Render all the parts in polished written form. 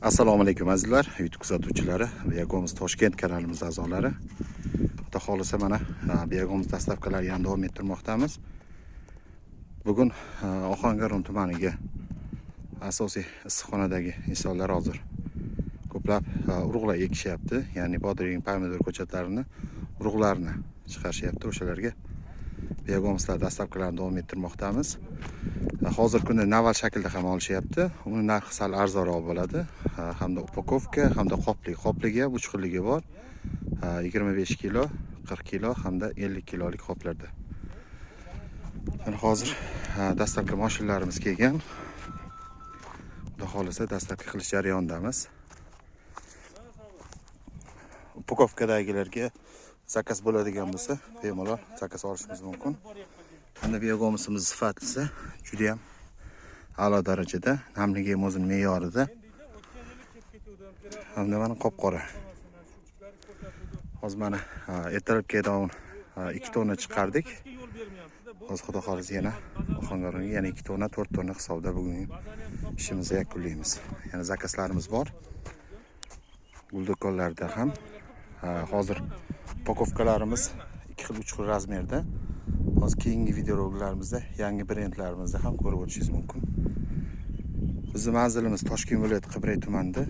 Assalomu alaykum, azizlar, YouTube kuzatuvchilari, Biogomus Toshkent kanalimiz a'zolari. Xudo xohlasa, mana Biogomus доставка lari yana davom ettirmoqdamiz. Bugun Ohangaron tumaniga asosiy issiqxonadagi insonlar hozir ko'plab urug'lar ekishyapti. Ya'ni bodring, pomidor ko'chatlarini urug'larini chiqarishyapti. O'shalarga biogomuslar доставка larini davom ettirmoqdamiz. Hozirgi kunda naval shaklda ham olishyapti. Uni narxi sal arzonroq bo'ladi. Hamda упаковка, hamda qoplik. Qopligi ham uch xilligi bor. 25 kilo, 40 kilo hamda 50 kilolik qoplarda. Mana hozir доставка mashinalarimiz kelgan. Xudo xohlasa, доставка qilish jarayonidamiz. Упаковка dagilarga заказ bo'ladigan bo'lsa, bemalol заказ olishimiz mumkin. Hamda biogomusimiz sifatlisi juda ham a'lo darajada, namligi ham o'zini me'yorida. Hamda mana qop-qora. Hozir mana ertalabga 2 tonna chiqardik. Hozir, Xudo xohlasa, yana Ohangaronga yana 2 tonna, 4 tonna hisobida bugun ishimizni yakunlaymiz. Yana заказ larimiz bor. Gul do'konlarda ham hozir упаковка larimiz ikki xil, uch xil размер da. Hozir keyingi videoroliklarimizda yangi brendlarimizni ham ko'rib o'tishingiz mumkin. Bizni manzilimiz Toshkent viloyati, Qibray tumanida.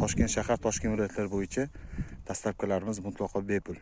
Toshkent shahar, Toshkent viloyatlari bo'yicha доставка larimiz mutlaqo bepul.